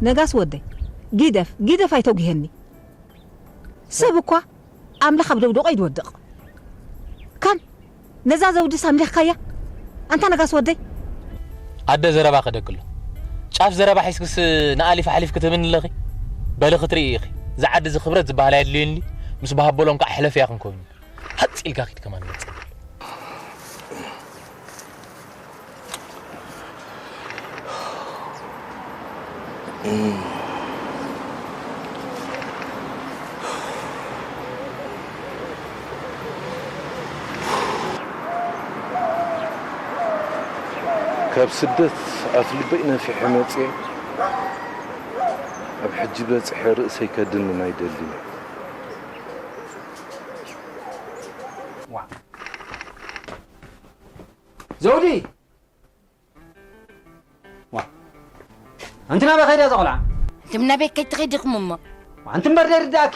ነጋስ ወደይ፣ ጊደፍ፣ ጊደፍ ኣይተጉሄኒ። ሰብ እኳ ኣምላኽ ኣብ ደውደቆ ይድወድቕ። ካን ነዛ ዘውድስ ኣምሊኽካያ? ኣንታ ነጋስ ወደይ። ኣደ ዘረባ ከደግሎ። ጫፍ ዘረባ ሒዝክስ ንኣሊፍ ኣሕሊፍ ክትህብኒ ኣለኺ? በሊ ክትርኢ ኢኺ። እዚ ዓዲ እዚ ክብረት ዝበሃል ኣየድልዩኒ። ምስ በሃበሎም ከዓ ሕለፍያ ክንከውን። ሃጽ ኢልካ ኪድ ከማን መጽእ። ካብ ስደት ኣፍልበይ ነፊሐ መጽየ፣ ኣብ ሕጂ በጽሐ ርእሰይ ከድንን ኣይደልን። ዋ። ዘውዲ! ዋ። ኣንቲ ናበይ ከይዳ እዛ ቆልዓ? ኣንቱም ናበይ ከይትኸይድ ኢኹም እሞ? ኣንቲ እምበር ዘይርድኣኪ?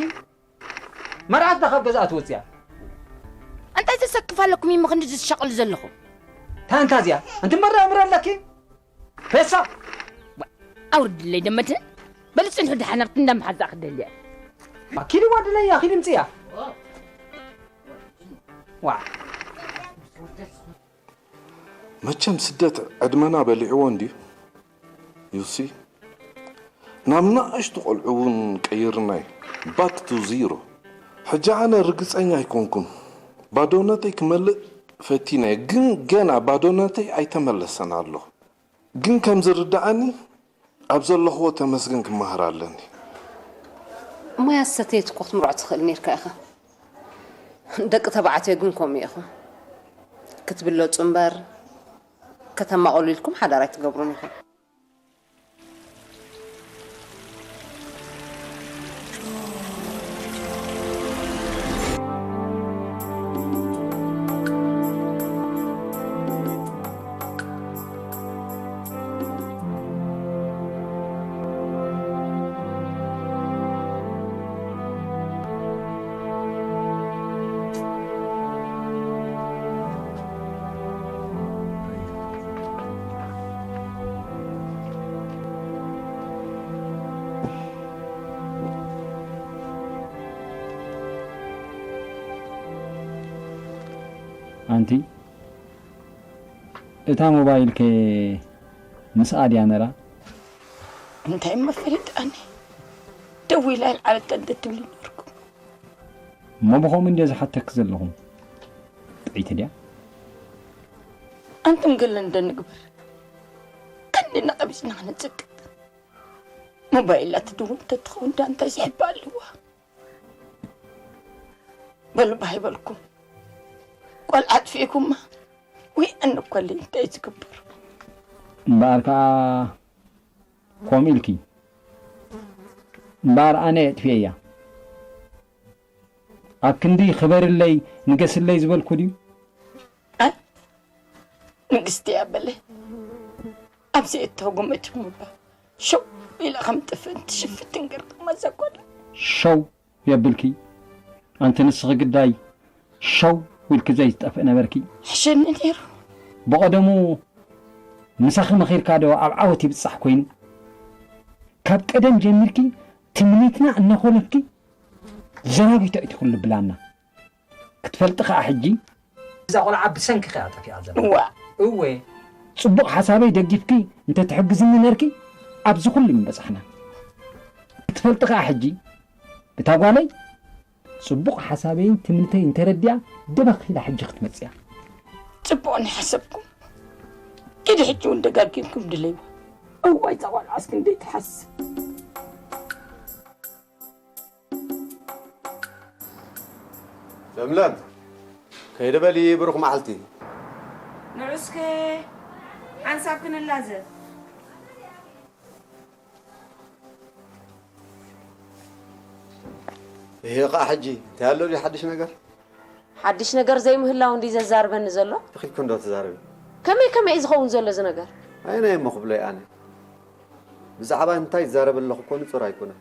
መርዓት ዳ ካብ ገዝኣ ትወፅያ? እንታይ ዘሰክፍ ኣለኩም እሞ ክንዲ ዝሻቐሉ ዘለኹም? እንታይ ኣንታ እዚኣ? ኣንቲ እምበር ዳ እምሮ ኣለኪ? ፌሳ! ዋ፣ ኣውርድለይ ደመትን። በል ፅንሑ ደሓን ኣብቲ እንዳ መሓዛኣ ክደልያ። ዋ፣ ኪዲ ጓደለያ፣ ኪዲ ምፅያ። ዋ። መቸም ስደት ዕድመና በሊዕዎ እንድዩ። You see? ናብ ንኣሽቱ ቆልዑ እውን ቀይርናይ። Back to zero። ሕጂ ኣነ ርግጸኛ ኣይኮንኩን። ባዶነተይ ክመልእ ፈቲነ፣ ግን ገና ባዶነተይ ኣይተመለሰን ኣሎ። ግን ከም ዝርድኣኒ ኣብ ዘለኽዎ ተመስገን ክመሃር ኣለኒ። ማይ ኣሰተየት እኮ ክትምርዖ ትኽእል ኔርካ ኢኻ። ደቂ ተባዕትዮ ግን ከምኡ ኢኹም። ክትብለጹ እምበር ከተማቕሉ ኢልኩም ሓዳር ኣይትገብሩን ኢኹም። ኣንቲ፣ እታ ሞባይልከ ምስኣ ድያ ነራ? እንታይ እሞ ፈሊጣኒ? ደዊላ ኣልዓለታ እንተ ትብሉ ነበርኩም። እሞ ብኸምኡ እንድየ ዝሓተኪ ዘለኹ። ጥዕይቲ ድያ? ኣንቱም ገለ እንደ ንግበር። ከንድና ቀቢጽና ክነጽቅጥ። ሞባይላ ትድውል እንተትኸውን ዳ እንታይ ዝሕባ ኣለዋ? በሉ ባህ ይበልኩም። ቆልዓ ኣጥፊእኩማ ወይ እንኮለይ እንታይ ዝግበር? እምበኣር ከኣ ከምኡ ኢልኪ። እምበኣር ኣነ የጥፍኤያ። ኣብ ክንዲ ክበርለይ ንገስለይ ዝበልኩ ድዩ? ኣይ፣ ንግስቲ እያ በለ። ኣብዚ እተጉመትኩም እባ ሸው ኢላ ከም ጥፍእን ትሽፍትን ገርክማ ዘኮነ። ሸው የብልኪ። ኣንቲ ንስኺ ግዳይ ሸው ኢልኪ ዘይትጠፍእ ነበርኪ። ሕሸኒ ነይሩ። ብቐደሙ ምሳኺ መኺርካ ዶ ኣብ ዓወት ይብጻሕ ኮይኑ? ካብ ቀደም ጀሚርኪ ትምኒትና እናኾለፍኪ ዘራጊቶ እቲ ኩሉ ብላና። ክትፈልጢ ኸኣ ሕጂ እዛ ቆልዓ ብሰንኪ ኸኣ ጠፊኣ ዘላ። እዋ። እወ። ጽቡቕ ሓሳበይ ደጊፍኪ እንተ ትሕግዝኒ ነርኪ ኣብዚ ኩሉ ምበጻሕና። ክትፈልጢ ኸኣ ሕጂ እታ ጓለይ ጽቡቕ ሓሳበይን ትምኒተይ እንተረዲኣ ደበኽ ኢላ ሕጂ ክትመጽእ እያ። ጽቡቕ ንሓሰብኩም። ኪዲ ሕጂ እውን ደጋጊምኩም ድለይዋ። እዋይ እዛ ቆልዓስ ክንደይ ትሓስብ። ለምለም፣ ከይዲ በሊ ብሩኽ መዓልቲ። ንዑስከ ሓንሳብ ክንላዘብ። ይሄ ኸኣ ሕጂ እንታይ ኣሎ ድዩ ሓድሽ ነገር? ሓድሽ ነገር ዘይምህላው እንድዩ ዘዛርበኒ ዘሎ። ተኺድኩ እንዶ ትዛረቢ። ከመይ ከመይ እዩ ዝኸውን ዘሎ እዚ ነገር? ኣየናይ እሞ ክብሎ እየ ኣነ? ብዛዕባ እንታይ ይዛረብ ኣለኹ እኮ ንጹር ኣይኮነን።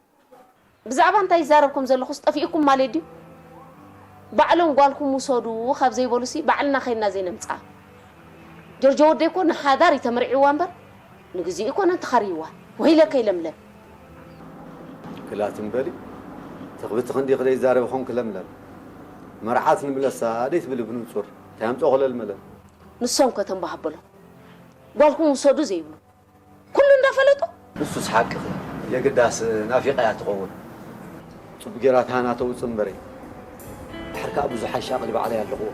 ብዛዕባ እንታይ ይዛረብ ከም ዘለኹስ ጠፊእኩም ማለት ድዩ? ባዕሎም ጓልኩም ውሰዱ ካብ ዘይበሉሲ ባዕልና ኸይድና ዘይነምጽኣ። ጆርጆ ወደይ እኮ ንሓዳር እዩ ተመርዒዋ እምበር ንግዜኡ ኣይኮነን ተኻርይዋ። ወይለከይ ለምለም። ክላትም በሊ። ትኽብቲ ክንዲ ክደይ ዛረብ ኾንክ ለምለም። መርዓት ንምለሳ ደይ ትብል ብንጹር። እንታይ ኣምጾ ክለልመለም? ንሶም ከ ተንባሃበሎም። ጓልኩም ውሰዱ ዘይብሉ። ኩሉ እንዳፈለጡ? ንሱስ ሓቅኺ። የግዳስ ናፊቓያ ትኸውን። ጽቡቕ ጌራ ታህና ተውጽእ እምበረይ። ድሓር ከኣ ብዙሕ ሓሻቕ ልባዕለይ ኣለኹዎ።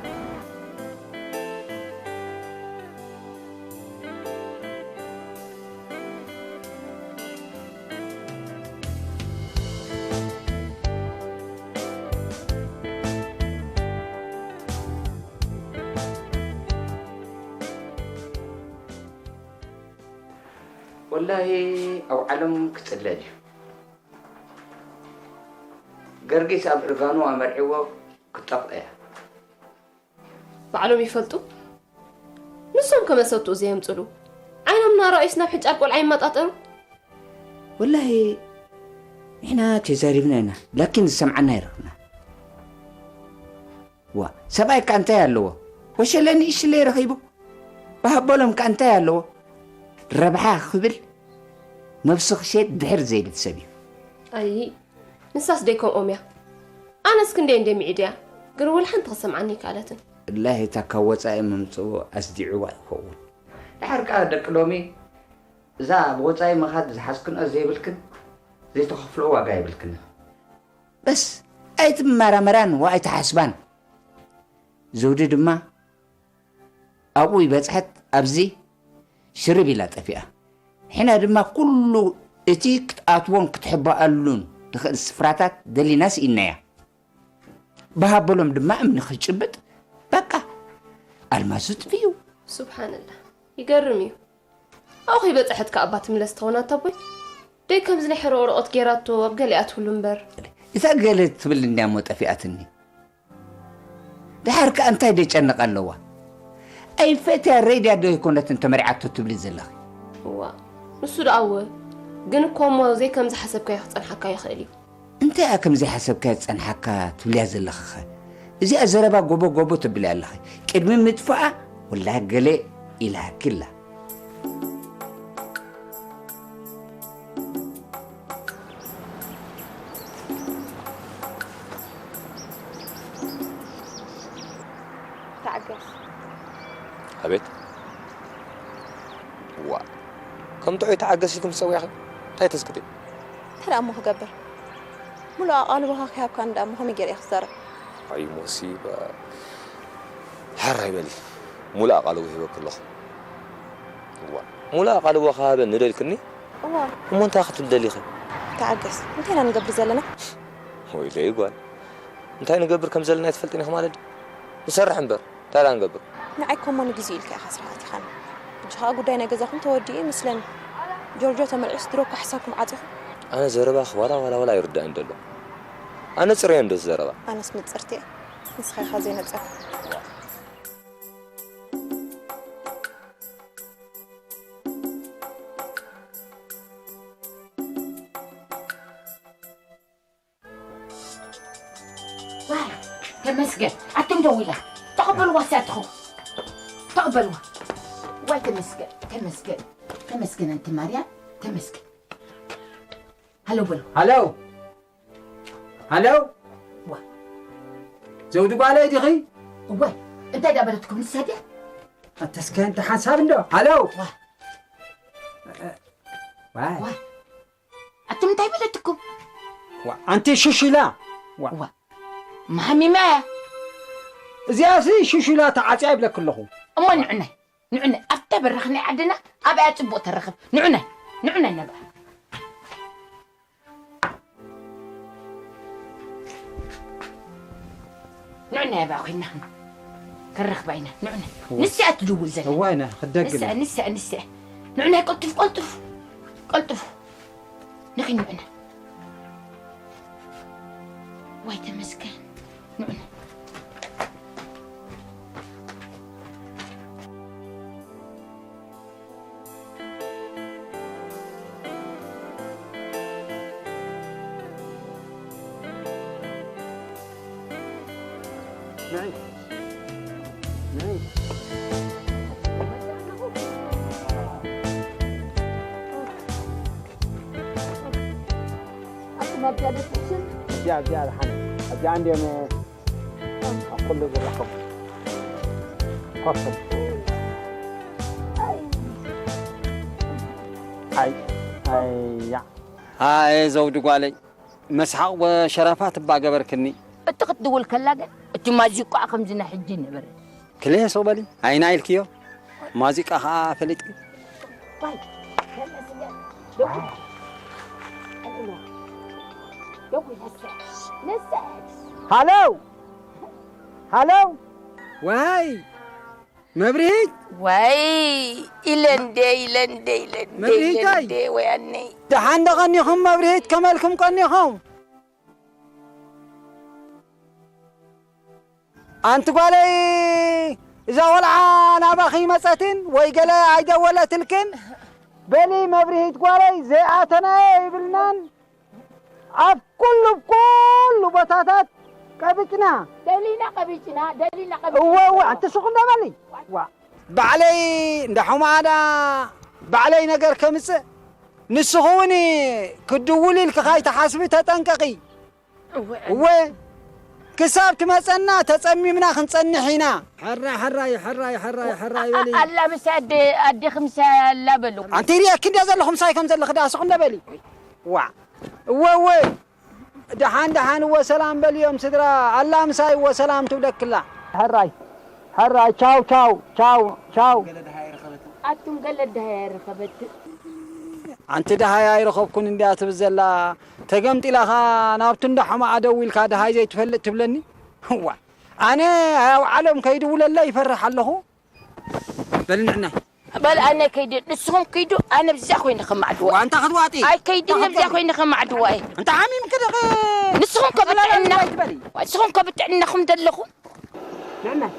ወላሂ ኣብ ዓለም ክጽለል እዩ። ገርጊስ ኣብ ዕርጋኑ ኣመርዒዎ ክትጠፍእ እያ። ባዕሎም ይፈልጡ። ንሶም ከመሰቱ ዘየምፅሉ ዓይኖም እናረኣዩስ ናብ ሕጫር ቆልዓ ይመጣጠሩ። ወላሂ ንሕና ተዛሪብና ኢና ላኪን ዝሰምዓና ይረኽብና። ዋ ሰብኣይ ከ እንታይ ኣለዎ? ወሸለ ንእሽለይ ረኺቡ ብሃበሎም ከ እንታይ ኣለዎ? ረብሓ ክብል ነብሱ ክሸጥ ድሕር ዘይብል ሰብ እዩ። ኣይ ንሳስ ደይ ከምኦም እያ። ኣነስ ክንደይ እንደ ሚዒድያ ግን ወላ ሓንቲ ክሰምዓኒ ይከኣለትን። ወላሂ እታ ካብ ወፃኢ ምምፅኡ ኣስዲዕዋ ይኸውን። ድሓር ከኣ ደቂ ሎሚ እዛ ብወፃኢ ምኻድ ዝሓዝክንኦ ዘይብልክን ዘይትኸፍልኦ ዋጋ የብልክንን። በስ ኣይትመራመራን ወኣይትሓስባን። ዘውዲ ድማ ኣብኡ ይበጽሐት ኣብዚ ሽርብ ኢላ ጠፊኣ። ንሕና ድማ ኩሉ እቲ ክትኣትዎን ክትሕበኣሉን ትኽእል ስፍራታት ደሊና ስኢንናያ። ብሃበሎም ድማ እምኒ ክጭብጥ በቃ ኣልማዝ ጥፍኡ። ሱብሓነላህ ይገርም እዩ። ኣብኡ ከይበጽሐት ከኣ እባ ትምለስ ትኸውን ኣታ ኣቦይ። ደይ ከምዚ ናይ ሕረ ወረቐት ጌራቶ ኣብ ገሊኣ ትህሉ እምበር። እታ ገለ ትብል እንድያ እሞ ጠፊኣትኒ። ደሓር ከኣ እንታይ ደጨንቕ ኣለዋ? ኣይፈትያ ሬድያ ዶ ኣይኮነትን ተመርዓቶ ትብሊ ዘለኺ? እዋ ንሱ ደኣ እወ። ግን እኮ እሞ ዘይከም ዝሓሰብካዮ ክጸንሓካ ይኽእል እዩ። እንታይ እያ ከም ዘይሓሰብካዮ ዝጸንሓካ ትብልያ ዘለኺኸ? እዚኣ ዘረባ ጎቦ ጎቦ ተብልያ ኣለኺ። ቅድሚ ምጥፍኣ ወላ ገለ ኢላኪ ኣላ። ተዓገስ። ኣቤት። ዋእ። ከም ጥዑይ ተዓገስ ኢልኪ ምስ ጸዊዕኺ እንታይ ተስክቲ? እንታይ ደኣ እሞ ክገብር? ሙሉእ ኣቓልቦኻ ከይሃብካኒ ደኣ እሞ ከመይ ገይረ እየ ክዛረብ? ኣይ ሞሲ፣ ሕራይ በሊ። ሙሉእ ኣቓልቦ ሂበኪ ኣለኹ። ዋእ። ሙሉእ ኣቓልቦ ክሃበኒ ደልክኒ? እዋ። እሞ እንታይ ክትብሊ ደሊኺ? ተዓገስ። እንታይ ኢና ንገብር ዘለና? ወይለይ ጓል። እንታይ ንገብር ከም ዘለና ኣይትፈልጥን ኢኺ ማለት ድዩ? ንሰርሕ እምበር። እንታይ ደኣ ንገብር? ንዓይ እኮ እሞ ንግዜኡ ኢልካ ኢኻ ስራሕ ኣቲኻኒ። ሕጂ ኸኣ ጉዳይ ናይ ገዛኹም ተወዲኡ እዩ መስለኒ። ጆርጆ ተመርዒዩስ ድሮ እኮ ሓሳብኩም ዓጺኹም። ኣነ ዘረባኺ ዋላ ዋላ ዋላ ኣይርድኣንን ደሎ። ኣነጽርዮ እንዶ እቲ ዘረባ። ኣነስ ምጽርቲ እየ። ንስኻ ኢኻ ዘይነጸርኩ። ዋይ ተመስገን ኣቱም ደው ኢላ ተቐበልዋ ሳትኹ ተቐበልዋ። ዋይ ተመስገን ተመስገን ተመስገን ኣንቲ ማርያም ተመስገን። ሃለው በሉ። ሃለው ሃለው። ዋ ዘውዲ ጓለይ ዲኺ? እዋይ እንታይ ዳበለትኩም ንሳ ድያ? ኣተስከ እንተ ሓንሳብ እንዶ ሃለው። ዋ ዋይ ኣቱም እንታይ በለትኩም? ዋ ኣንቲ ሽሽላ። ዋ ዋ መሃሚማ እያ። እዚኣሲ ሽሽላ ተዓጽያ ይብለኪ ኣለኹ። እሞ ንዑናይ ንዑናይ ኣብታ በራኽ ናይ ዓድና ኣብኣ ጽቡቕ ተረኽብ። ንዑናይ ንዑናይ ነብኣ። ንዑናይ ኣብኣ ኮይና ክንረኽባ ኢና። ንዑናይ ንስኣ ትድውል ዘላ። እዋ ኢና ክደግም። ንስኣ ንስኣ ንስኣ ንዑናይ ቀልጥፉ ቀልጥፉ ቀልጥፉ ንኺድ ንዑናይ። ዋይ ተመስገን ንዑናይ። እዚኣ ደስ ትብል። እዚኣ፣ እዚኣ ደሓን። እዚኣ እንድዮም ኣብ ኩሉ ዝረኸቡ። ኮፍ በል። ኣይ፣ ኣያ። ኣየ ዘውዲ ጓለይ፣ መስሓቕ ወሸረፋት እባ ገበርክኒ። እቲ ክትድውል ከላ ግን፣ እቲ ማዚቋኣ ከምዚ ናይ ሕጂ ነበረ። ክልኤ ሱቕ በሊ፣ ኣይና ኢልክዮ፣ ማዚቃ ኸኣ ፈሊጥኪ። ሃሎ! ሃሎ! ዋይ! መብርሂት! ዋይ! ኢለ እንዴ፣ ኢለ እንዴ፣ ኢለ እንዴ፣ ኢለ መብርሂተይ! እንዴ፣ ወያነይ። ደሓን ዶ ቀኒኹም መብርሂት፣ ከመልኩም ቀኒኹም? ኣንቲ ጓለይ፣ እዛ ቆልዓ ናባኺ መጸትን ወይ ገለ ኣይደወለትልክን? በሊ መብርሂት ጓለይ፣ ዘይኣተናዮ ይብልናን። ኣብ ኩሉ፣ ኩሉ ቦታታት ቀቢጽና። ደሊና ቀቢጽና፣ ደሊና ቀቢጽና። እወ፣ እወ፣ ኣንቲ ስኹ እንዳ በሊ። ዋ። ባዕለይ እንዳ ሑማዳ፣ ባዕለይ ነገር ከምጽእ፣ ንስኺ እውን ክድውል ኢልኪ ካይትሓስቢ ተጠንቀቒ። እወ። እወ፣ ክሳብ ትመጸና ተጸሚምና ክንጸንሕ ኢና። ሕራይ፣ ሕራይ፣ ሕራይ፣ ሕራይ፣ ሕራይ በሊ። ኣላ ምሳይ ኣደ-፣ ኣዴኺ ምሳይ ኣላ በሉ። ኣንቲ ሪኤኪ እንድያ ዘለኹ ምሳይ ከም ዘለኺ ደኣ ስኹ እንዳ በሊ። ዋ። እወ፣ እወ። ደሓን፣ ደሓን፣ እወ፣ ሰላም በልዮም ስድራ። ኣላ ምሳይ፣ እወ፣ ሰላም ትብለክላ። ሕራይ፣ ሕራይ፣ ቻው፣ ቻው፣ ቻው፣ ቻው። ኣቱም ገለ ደሃይ ኣይረኸበት። ኣንቲ ደሃይ ኣይረኸብኩን እንድያ ትብል ዘላ። ተገምጢላኻ ናብቲ እንዳ ሑማኣ ደው ኢልካ ደሃይ ዘይትፈልጥ ትብለኒ? እዋ፣ ኣነ ኣብ ዓለም ከይድውለለ ይፈርሕ ኣለኹ። በል ንዕናይ። በል ኣነ ከይደ፣ ንስኹም ክይዱ፣ ኣነ ብዛ ኮይነ ከማዕድዋ። ዋንታ ክትዋጢ። ኣይ ከይዲ፣ ኣንታ ነብዛ ክትዋጢ። ኮይነ ከማዕድዋ እየ። እንተ ሓሚምኪ ደኸ ንስኹም ከብጥዕና፣ ተበላላሊ ኣይትበሊ። ንስኹም ከብጥዕናኹም ዘለኹም። ንዕናይ።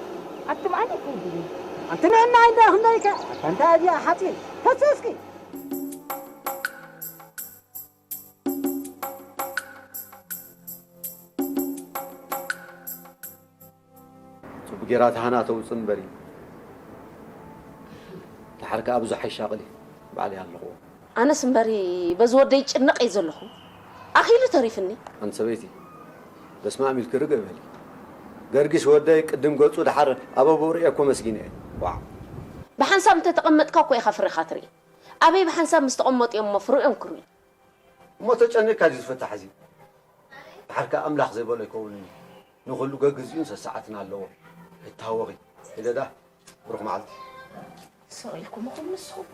ኣቱም ኣነ ከይዲ። ኣንቲ ንዕናይ እንዳ ክንደይከ? ኣንታ እዚኣ ሓፂን። ተስስኪ። ጽቡቕ ጌራ ተሃና ተውጽእ እምበሪ። ደሓር ከኣ ብዙሕ ኣይሻቕል እዩ። ባዕለይ ኣለኹዎ። ኣነስ እምበሪ በዚ ወደይ ይጭነቕ እየ ዘለኹ። ኣኺሉ ተሪፍኒ። ኣንቲ ሰበይቲ፣ በስመ ኣብ ኢልኪ ርግእ በሊ። ገርግሽ ወደይ ቅድም ገጹ ደሓር ኣብ ኣቦኡ ርእየ እኮ መስጊነ እየ። ዋው። ብሓንሳብ እንተ ተቐመጥካ እኮ ኢኻ ፍሬኻ ትርኢ። ኣበይ ብሓንሳብ ምስ ተቐመጡ እዮም እሞ ፍርኦም ክርእዩ። እሞ ተጨኒቕካ ድዩ ዝፍታሕ እዚ? ደሓር ከኣ ኣምላኽ ዘይበሎ ኣይከውንን እዩ። ንኹሉ ገግዚኡን ሰሰዓትን ኣለዎ። ኣይትሃወኺ። ሂደዳ፣ ብሩኽ መዓልቲ። ስቕ ኢልኩም ኹም ንስኹም።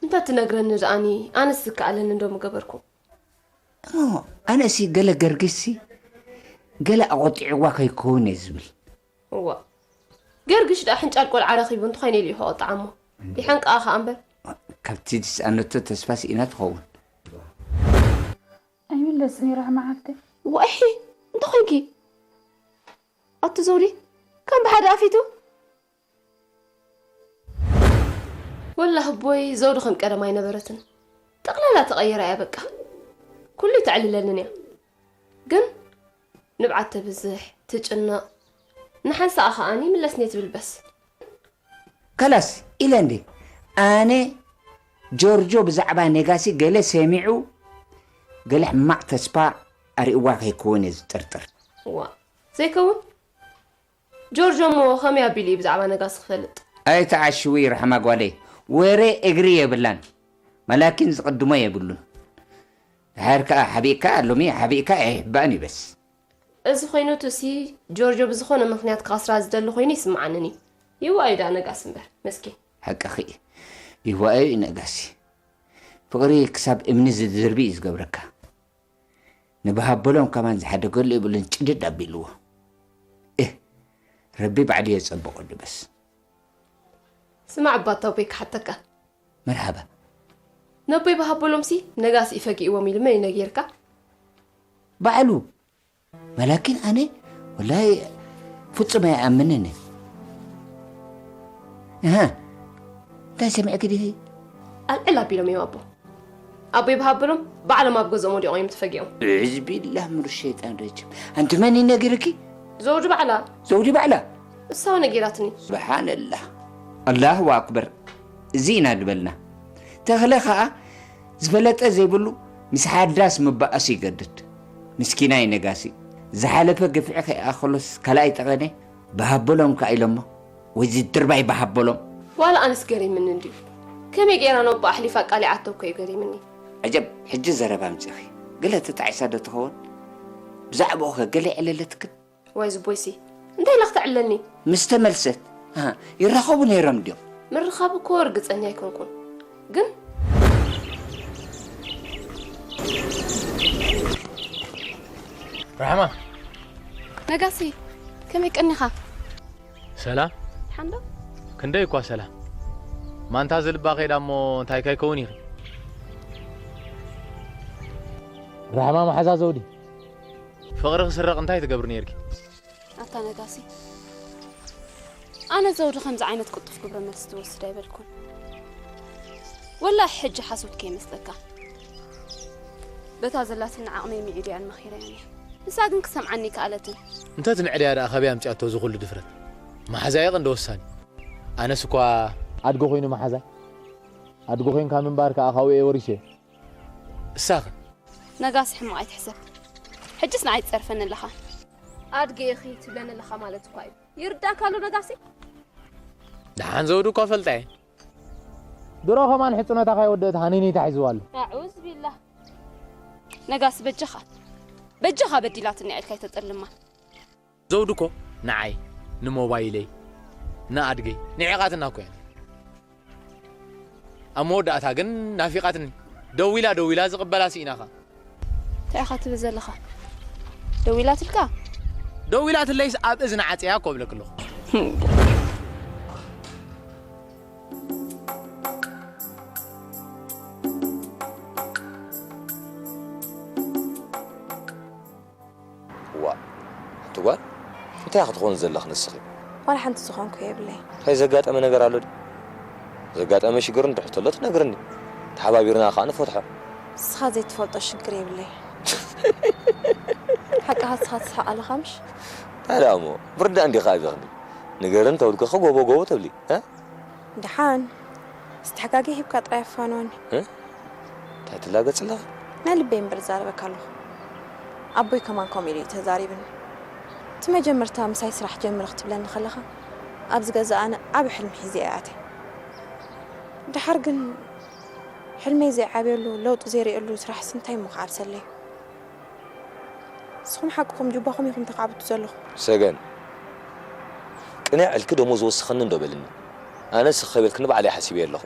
እንተ ትነግረኒ ደኣኒ፣ ኣነስ ዝከኣለኒ እንዶ ምገበርኩ። እሞ ኣነሲ ገለ ገርግስሲ ገለ ኣቖጢዕዋ ከይከውን እየ ዝብል። እዋ፣ ገርግሽ ደኣ ሕንጫል ቆልዓ ረኺቡ እንተኾይነ ኢሉ እዩ ከቐጥዓ እሞ። ይሓንቅኣ ኸኣ እምበር። ካብቲ ዝሰኣነቶ ተስፋ ስኢና ትኸውን። ኣይምለስን እዩ ራሕማ ሓፍተይ። ዋይ፣ እንታይ ኮይንኪ? ኣቲ ዘውዲ፣ ከም ብሓደ ኣፊቱ? ወላሂ ኣቦይ ዘውዲ ከም ቀደም ኣይነበረትን። ጠቕላላ ተቐይራ እያ በቃ። ኩሉ ይተዕልለንን እያ። ግን ንብዓት ተብዝሕ፣ ትጭነቕ። ንሓንሳኣ ከኣ ይምለስኒ እየ ትብል በስ። ከላስ ኢለ እንዴ? ኣነ ጆርጆ ብዛዕባ ነጋሲ ገለ ሰሚዑ ገለ ሕማቕ ተስፋ ኣርእዋ ከይከውን እየ ዝጥርጥር። እዋ፣ ዘይከውን? ጆርጆ እሞ ከመይ ኣቢሉ እዩ ብዛዕባ ነጋሲ ክፈልጥ? ኣይትዓሽዊ ርሕማ ጓለይ፣ ወረ እግሪ የብላን፣ መላኪን ዝቕድሞ የብሉን። ድሓር ከኣ ሓቢእካ ሎሚ ሓቢእካ ኣይሕባእን እዩ በስ። እዚ ኮይኑ እቱሲ ጆርጆ ብዝኾነ ምኽንያት ክኸስራ ዝደሊ ኮይኑ ይስምዓንን እዩ። ይዋእዩ ደኣ ነጋሲ እምበር፣ መስኪን። ሓቅኺ እዩ። ይዋእዩ እዩ ነጋሲ። ፍቕሪ ክሳብ እምኒ ዝድርቢ እዩ ዝገብረካ። ንበሃበሎም ከማን ዝሓደገሉ የብሉን ጭድድ ኣቢልዎ። እህ፣ ረቢ ባዕሉ የጸብቐሉ በስ። ስማዕ እባ ኣታ ኣቦይ ክሓተካ። መርሓባ። ነቦይ በሃበሎምሲ ነጋሲ እዩ ፈጊእዎም ኢሉ መን እዩ ነጊርካ? ባዕሉ። መላኪን ኣነ ወላሂ ፍጹም ኣይኣምንን እየ። እሃ፣ እንታይ ሰሚዕኪ ዲኺ? ኣልዕል ኣቢሎም እዮም ኣቦ። ኣቦይ ብሃብሎም ባዕሎም ኣብ ገዝኦም ወዲቖም እዮም ተፈጊኦም። ዕዝቢላህ ምሩ ሸይጣን ረጅም። ኣንቲ መን ይነግርኪ? ዘውዲ ባዕላ ዘውዲ ባዕላ። እሳው ነጊራትኒ። ስብሓንላህ። ኣላሁ ኣክበር። እዚ ኢና ዝበልና። ተኽለ ኸኣ ዝፈለጠ ዘይብሉ ምስ ሓዳስ ምባኣስ ይገድድ። ምስኪናይ ነጋሲ። ዝሓለፈ ግፍዒ ከይኣኸሎስ ካልኣይ ጠቐነ ብሃበሎም ከኣ ኢሎሞ። ወይ ዝድርባይ ብሃበሎም። ዋላ ኣነስ ገሪምኒ እንድዩ። ከመይ ገይራ ነቦ ኣሕሊፋ ኣቃሊዓቶ እኮ እዩ ገሪምኒ። ዓጀብ፣ ሕጂ ዘረባ ኣምጺኺ። ገለ ተጣዒሳ ዶ ትኸውን? ብዛዕባኡ ኸ ገለ የዕለለትክን? ዋይ ዝቦይሲ፣ እንታይ ኢላ ክተዕለኒ? ምስ ተመልሰት፣ ኣሃ፣ ይራኸቡ ነይሮም ድዮም? ምርኻብ እኮ ርግጸኛ ኣይኮንኩን። ግን ራሕማ፣ ነጋሲ፣ ከመይ ቀኒኻ? ሰላም። ሓንዶ? ክንደይ እኳ ሰላም። ማንታ ዝልባ ከይዳ እሞ እንታይ ከይከውን ኢኺ? ራሕማ መሓዛ ዘውዲ። ፍቕሪ ክስረቕ እንታይ ትገብሪ ነይርኪ? ኣታ ነጋሲ፣ ኣነ ዘውዲ ከምዚ ዓይነት ቅልጡፍ ግብረ መልሲ ትወስድ ኣይበልኩን። ወላሂ ሕጂ ሓሶት ከይመስለካ። በታ ዘላትኒ ዓቕመይ ምዒደያን መኺረያን እየ። ንሳ ግን ክሰምዓኒ ኣይከኣለትን። እንተ ትምዕደያ ደኣ ካበይ ኣምጺኣቶ እዚ ኩሉ ድፍረት? መሓዛይ ቀንዲ ወሳኒ። ኣነስ እኳ ኣድጊ ኮይኑ መሓዛይ። ኣድጊ ኮይንካ ምንባር ከኣ ካብኡ እየ ወሪሰዮ። እሳኸ? ነጋሲ ሕማቕ ኣይትሕሰብ። ሕጅስ ንዓይ ትጸርፈኒ ኣለኻ። ኣድጊ ኢኺ ትብለኒ ኣለኻ ማለት እኳ እዩ። ይርዳእካ ኣሎ ነጋሲ? ደሓን ዘውዲ እኳ ፈልጣ እየ። ድሮ ከማን ሕጽኖታ ካይወደአት ሃኒኒታ ሒዝዋ ኣሎ። ኣዑዝ ቢላህ። ነጋሲ በጃኻ በጃኻ በዲላትና ኢልካ ኣይተጸልማ። ዘውዲ እኮ ንዓይ፣ ንሞባይለይ፣ ንኣድገይ ንዒቓትና እኮ እያ። ኣብ መወዳእታ ግን ናፊቓትኒ። ደዊላ ደዊላ ዝቕበላ ስኢናኻ። እንታይ ኢኻ ትብል ዘለኻ? ደዊላትልካ? ደዊላትለይስ ኣብ እዝኒ ዓጽያ እኮ እብለኪ ኣለኹ። ዋእ ኣንቲ ጓል እንታይ ኢኺ ትኾኒ ዘለኺ ንስኺ? ዋላ ሓንቲ ዝኾንኩ የብለይ። እንታይ ዘጋጠመ ነገር ኣሎ ድዩ? ዘጋጠመ ሽግር እንድሕር ተሎ ትነግርኒ። ተሓባቢርና ከኣ ንፈትሖ። ንስኻ ዘይትፈልጦ ሽግር የብለይ። ሓቅኻ ንስኻ ትስሕቕ ኣለኻ ምሽ? እንታይ ደኣ እሞ ብርዳእ እንዲኺ ኣብኺኒ። ንገርኒ ተብልኪ ኸ ጎቦ ጎቦ ትብሊ እ? ደሓን ዝተሓጋገ ሂብካ ጥራይ ኣፋንወኒ። እ? እንታይ ትላገጺ ኣለኺ? ናይ ልበይ እምበር እዛረበካ ኣለኹ። ኣቦይ ከማን ከምኡ ኢሉ እዩ ተዛሪብኒ። እቲ መጀመርታ ምሳይ ስራሕ ጀምሪ ክትብለኒ ከለኻ ኣብዚ ገዛ ኣነ ዓቢ ሕልሚ ሒዘ እየ ኣትየ። ደሓር ግን ሕልመይ ዘይዓብየሉ ለውጢ ዘይርእየሉ ስራሕሲ እንታይ እሞ ክዓብሰለይ? ንስኹም ሓቅኹም ጁባኹም ኢኹም ተኻዕብቱ ዘለኹም። ሰገን ቅንዕ ኢልኪ ደሞዝ ወስኸኒ እንዶ በልኒ። ኣነ ስኽ ከይበልክኒ ባዕለይ ሓሲበዮ ኣለኹ።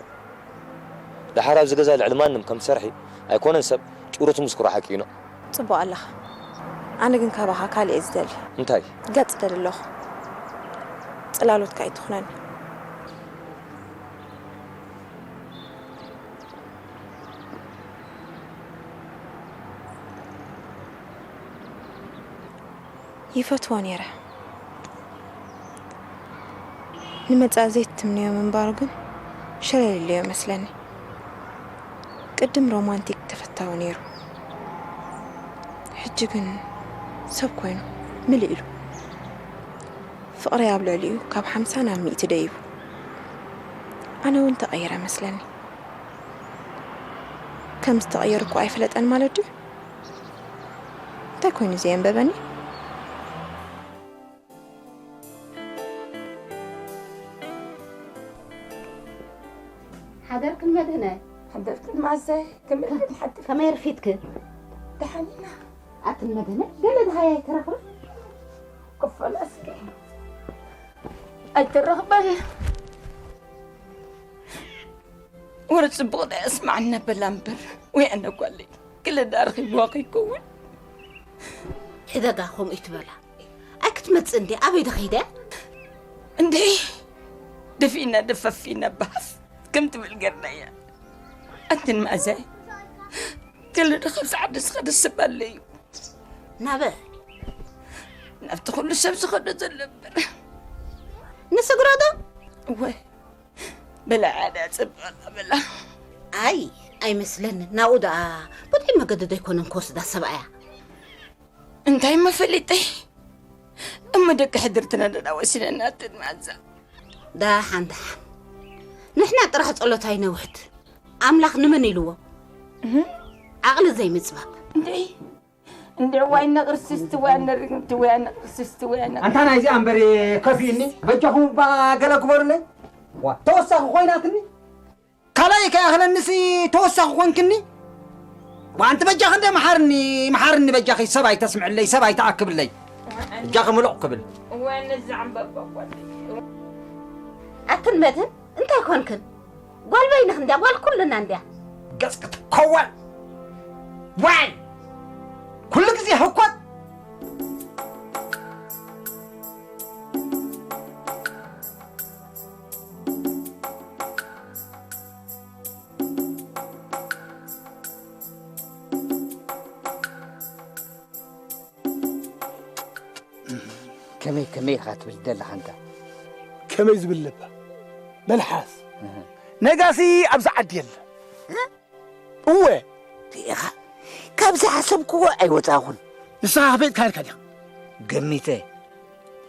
ደሓር ኣብዚ ገዛ ልዕሊ ማንም ከም ትሰርሒ ኣይኮነን ሰብ ጭሩት ምስኩሮ ሓቂ ኢኖ። ጽቡቕ ኣለኻ። ኣነ ግን ካባኻ ካልእ እየ ዝደሊ። እንታይ? ገጽ ደሊ ኣለኹ። ጽላሎትካ ኣይትኹነኒ። ይፈትዎ ነይረ። ንመጻኢ ዘይትምነዮ ምንባሩ ግን ሸለል ኢለዮ መስለኒ። ቅድም ሮማንቲክ ተፈታዊ ነይሩ። ሕጂ ግን ሰብ ኮይኑ ምልእ ኢሉ። ፍቕረይ ኣብ ልዕሊኡ ካብ ሓምሳ ናብ ሚእቲ ደይቡ። ኣነ እውን ተቐይረ መስለኒ። ከም ዝተቐየርኩ ኣይፈለጠን ማለት ድዩ? እንታይ ኮይኑ ዘየንበበኒ? ሓደርክን መድህነ? ሓደርክን ማዘ? ከመይ ሓድር? ከመይ ርፊድክ? ደሓን ኢና። ኣትን መድህነ ገለ ድሃይ ኣይተረኽብን? ክፈላ እስኪ ኣይተረኽበን። ወረ ጽቡቕ ዳ ኣስማዕና በላ እምበር ወይ ኣነ ጓለይ ክለ ዳ ረኺብዋ ከይከውን። ሕደጋ ከምኡ ይትበላ ኣይክትመጽእ እንዴ ኣበይ ደኺደ? እንዴ ደፊእና ደፈፊና በሃፍ ከም ትብል ገርናያ። ኣንትን ማእዛይ ክለ ዳ ካብ ሰዓት ደስኻ ደስባለዩ ናበ ናብቲ ኩሉ ሰብ ዝኸዶ ዘሎ እምበር ንስግረዶ እወ በላ ዓዳ ጽብቕና በላ ኣይ ኣይመስለንን። ናብኡ ደኣ ብጥዑይ መገዲ ዶ ኣይኮነን ክወስዳ ሰብኣያ? እንታይ መፈሊጠይ? እሞ ደቂ ሕድርትና ደዳ ወሲነና ትድማዛ። ደሓን ደሓን። ንሕና ጥራሕ ጸሎት ኣይነውሕድ። ኣምላኽ ንመን ኢልዎ? ዓቕሊ ዘይምጽባብ። እንዴ እንዴ ዋይ ነቕርስስቲ ዋይ ነርግምቲ ዋይ ነቕርስስቲ ዋይ ነቕር- ኣንታ ናይዚ ኣንበሬ ከፊእኒ። በጃኹም እባ ገለ ግበሩለይ። ዋ ተወሳኺ ኮይናትኒ። ካልኣይ ከይኣኽለንሲ ተወሳኺ ኮንክኒ። ዋ ኣንቲ በጃኺ እንደ መሓርኒ፣ መሓርኒ በጃኺ፣ ሰብ ኣይተስምዕለይ፣ ሰብ ኣይተኣክብለይ። በጃኺ ምሉቕ ክብል። እወ፣ ነዚ ዓምባባ ጓል። ኣትን መድህን እንታይ ኮንክን? ጓል በይንኽ እንድያ፣ ጓል ኩልና እንድያ። ገጽ ክትከወል። ዋይ! ኩሉ ግዜ ህኮት። ከመይ ከመይ ኢኻ ትብል ዘለኻ ኣንታ? ከመይ ዝብል ልበ መልሓስ? እህ። ነጋሲ ኣብዚ ዓዲ የለ። እህ? እወ። ርኢኻ፣ ካብ ዝሓሰብክዎ ኣይወጻኹን። ንስኻ ፈሊጥካ ነርካ ዲኻ? ገሚተ።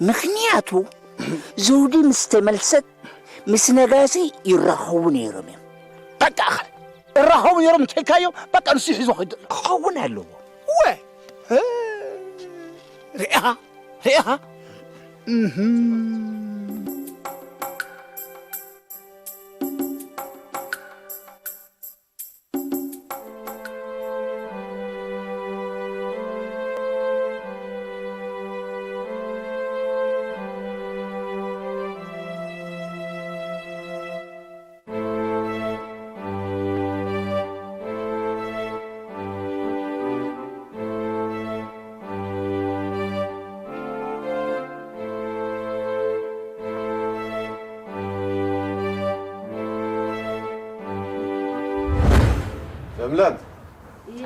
ምኽንያቱ፣ ዘውዲ ምስ ተመልሰት፣ ምስ ነጋሲ ይራኸቡ ነይሮም እዮም። በቃ፣ እራኸቡ ነይሮም እንተልካዮ፣ በቃ፣ ንሱ ሒዞ ኸይዱ ኣሎ። ክኸውን ኣለዎ። እወ። እ፣ ርኢኻ፣ ርኢኻ። እህም። ለምለም። እየ።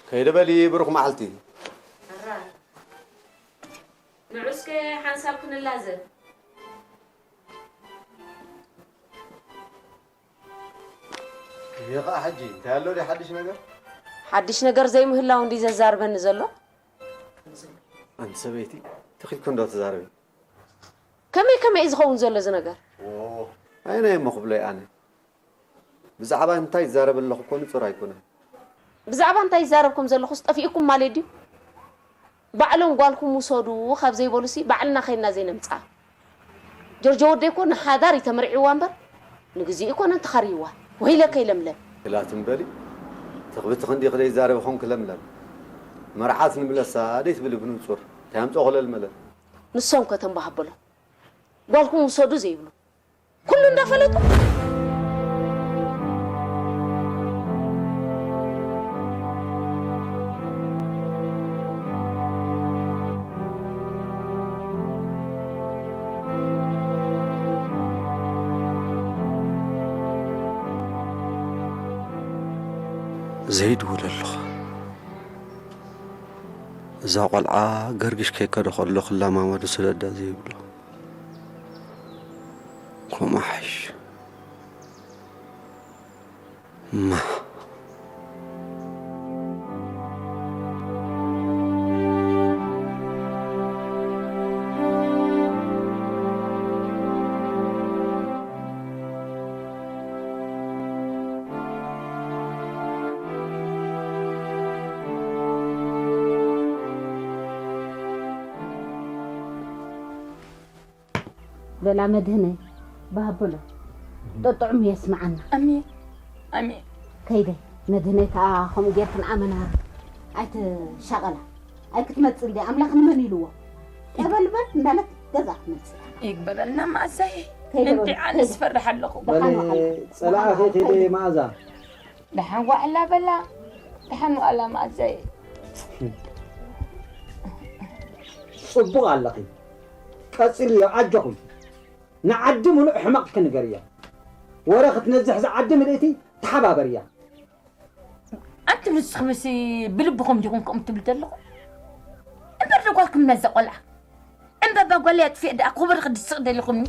ከይደ በሊ ብሩኽ መዓልቲ። ሕራይ። ንዑ እስከ ሓንሳብ ክንላዘብ። ይኸዓ ሕጂ እንታይ ኣሎ ድዩ ሓድሽ ነገር? ሓድሽ ነገር ዘይምህላው እንድዩ ዘዛርበኒ ዘሎ። ኣንቲ ሰበይቲ፣ ትኺድኩ እንዶ ትዛረቢ። ከመይ ከመይ እዩ ዝኸውን ዘሎ እዚ ነገር? ኦ፣ ኣየናይ እሞ ክብሎ እየ ኣነ? ብዛዕባ እንታይ ይዛረብ ኣለኹ እኮ ንጹር ኣይኮነን። ብዛዕባ እንታይ ይዛረብ ከም ዘለኹስ ጠፊኡኩም ማለት ድዩ? ባዕሎም ጓልኩም ውሰዱ ካብ ዘይበሉሲ ባዕልና ኸይድና ዘይነምጽኣ። ጆርጆ ወደይ እኮ ንሓዳር እዩ ተመርዒዋ እምበር ንግዜኡ ኣይኮነን ተኻርይዋ። ወይለከይ ለምለም። ኢላ ትም በሊ። ትኽብቲ ክንዲ ክደይ ዛረብ ኾንክ ለምለም። መርዓት ንብለሳ ደይ ትብሊ ብንጹር። እንታይ ኣምጾ ክለልመለን? ንሶም ከ ተንባሃበሎም። ጓልኩም ውሰዱ ዘይብሉ። ኩሉ እንዳፈለጡ። ዘይድውል ኣለኹ። እዛ ቆልዓ ገርግሽ ከይከደ ከሎ ክለማመዱ ስደዳ ዘይብሎ። ከምኡ ሓይሽ። እማ። በላ መድህነይ፣ ባህ በሎ። ጠጥዑም የስምዓና። ኣሜን፣ ኣሜን። ከይደ፣ መድህነይ ከኣ ከምኡ ጌርክን ኣመና ኣይትሻቐላ። ኣይክትመጽእ እንድያ፣ ኣምላኽ ንመን ኢልዎ? ጠበል በል እንዳለት ገዛ ክትመጽእ። ይግበረልና መኣዛይ። ከይደ በል፣ እንድዒ ኣነስ ከይደ። ፈርሕ ኣለኹ። በሊ፣ ደሓን ዋዕላ። ጸላእኺ ደሓን ዋዕላ። ከይደ ከይደ። መኣዛ። ደሓን ዋዕላ በላ። ደሓን ዋዕላ መኣዛይ። ጽቡቕ ኣለኺ። ቀጽልዮ፣ ኣጆኺ። ንዓዲ ምሉእ ሕመቕኪ ንገርያ። ወረ ክትነዝሕ እዛ ዓዲ ምልእቲ ተሓባበርያ። ኣንቲ ንስኽምሲ ብልብኹም ዲኹም ከምኡ ትብል ዘለኹም? እምበር ዶ ጓልኩም ነዛ ቆልዓ? ዕምበባ ጓለይ ኣጥፊኤ ደኣ ክቡር ክድስቕ ደሊኹምኒ?